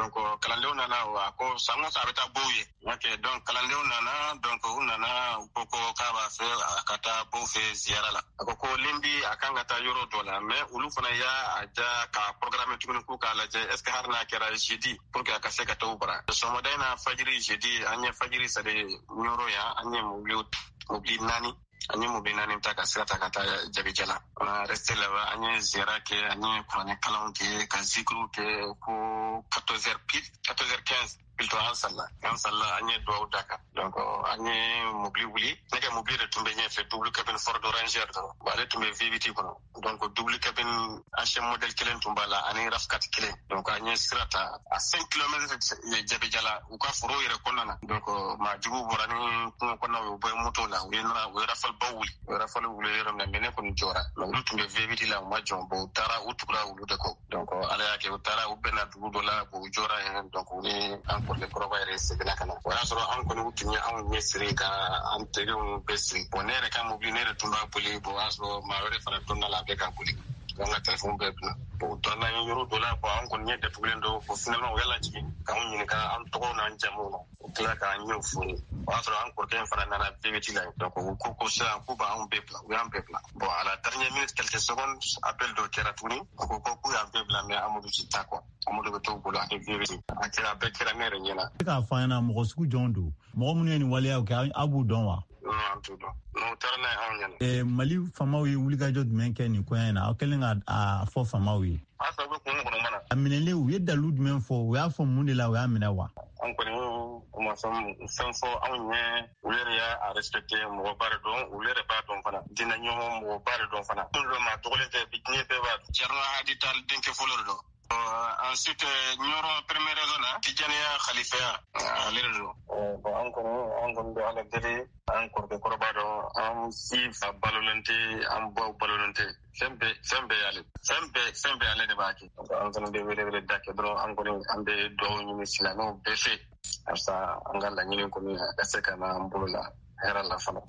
Donc kalandenw nana, a ko san o san a bɛ taa bow ye. Ok, donc kalandenw nana, donc u nana, u ko ko k'a b'a fɛ a ka taa bow fɛ ziyara la. A ko ko lundi a kan ka taa yɔrɔ dɔ la, mais olu fana y'a ja ka programme tuguni k'u k'a lajɛ est ce que hali n'a kɛra jeudi pour que a ka se ka taa u bara. Sɔgɔmada in na fajiri jeudi, an ye fajiri sali Ɲɔrɔ yan, an ye mobili naani, an ye mobili naani ta ka sira ta ka taa Jabijala. On a resté là-bas, an ye ziyara kɛ, an ye kuranɛ kalanw kɛ, ka zikiriw kɛ ko 14 heures pile, 14 heures 15 plutôt, an salla, an salla, an ye duwawu da kan. Donc an ye mobili wuli, ne ka mobili de tun bɛ ɲɛfɛ, double cabine Ford Ranger dɔrɔn. Bon, ale tun bɛ V8 kɔnɔ, donc double cabine ancien modèle kelen tun b'a la ani RAV4 kelen. Donc an ye sira ta à 5 kilomètres Jabijala, u ka foro yɛrɛ kɔnɔna na. Donc maa juguw bɔra ni kungo kɔnɔnaw ye, u bɔ moto la, u ye nana, u ye rafale baw wuli, u ye rafale wuli yɔrɔ min na, mais ne kɔni jɔra, mais olu tun bɛ V8 la, u ma jɔ. Bon, u taara, u tugura olu de kɔ. Donc Ala y'a kɛ, u taara, u bɛnna dugu dɔ la, u jɔra yen. Donc u ni an kɔrɔkɛ kɔrɔba yɛrɛ seginna ka na. O y'a sɔrɔ an kɔni, u tun ye anw ɲɛ siri ka an teriw bɛɛ siri. Bon, ne yɛrɛ ka mobili, ne yɛrɛ tun b'a boli. Bon, o y'a sɔrɔ maa wɛrɛ fana donna la, a bɛ ka boli, an ka telefɔni bɛɛ bila. Bon, u taara n'an ye yɔrɔ dɔ la. Bon, an kɔni ɲɛ datugulen don. Bon, finalement u y'a lajigin k'anw ɲininka an tɔgɔw n'an jamuw na, u tila k'an ɲɛw foni. O y'a sɔrɔ an kɔrɔkɛ in fana nana V8 la. Donc u ko ko sisan k'u b'anw bɛɛ bila, u y'an bɛɛ bila. Bon, à la dernière minute, quelques secondes, appel dɔ kɛra tuguni, u ko ko k'u y'an bɛɛ bila, mais Amadu ti taa quoi, Amadu bɛ t'u bolo ani V8. A kɛra, a bɛɛ kɛra ne yɛrɛ ɲɛna. E k'a fɔ an ɲɛna, mɔgɔ sugu jɔn don? Mɔgɔ minnu ye nin waleyaw kɛ, aw b'u dɔn wa? Non, an t'u dɔn, n'u taara n'a ye anw ɲɛna. Mali faamaw ye wulikajɔ jumɛn kɛ nin koɲɛ in na, aw kɛlen ka a fɔ faamaw ye? A sɔrɔ u bɛ kungo kɔnɔ mana. A minɛlen, u ye dalu jumɛn fɔ? U y'a fɔ mun de la u y'a minɛ wa? An kɔni, u ma fɛn fɔ anw ɲɛ. U yɛrɛ y'a respecté, mɔgɔba de dɔn, olu yɛrɛ b'a dɔn fana, diinɛ ɲɔgɔn mɔgɔba de dɔn fana. Kun dɔ maa dɔgɔlen tɛ bi, diɲɛ bɛɛ b'a dɔn. Thierno Hadi Tall denkɛ fɔlɔ de don. Ensuite Ɲɔrɔ première région na, Tijaniya khalifaya, ale de don. Bon, an kɔni bɛ Ala deli, an kɔrɔkɛ kɔrɔba dɔn, an si fa balolen tɛ, an baw balolen tɛ, fɛn bɛɛ, fɛn bɛɛ y'ale, fɛn bɛɛ, fɛn bɛɛ ale de b'a kɛ. An kɔni bɛ wele wele da kɛ dɔrɔn, an kɔni an bɛ dugawu ɲini silamɛw bɛɛ fɛ, halisa an ka laɲini kɔni a ka se ka na an bolo la hɛrɛ la fana.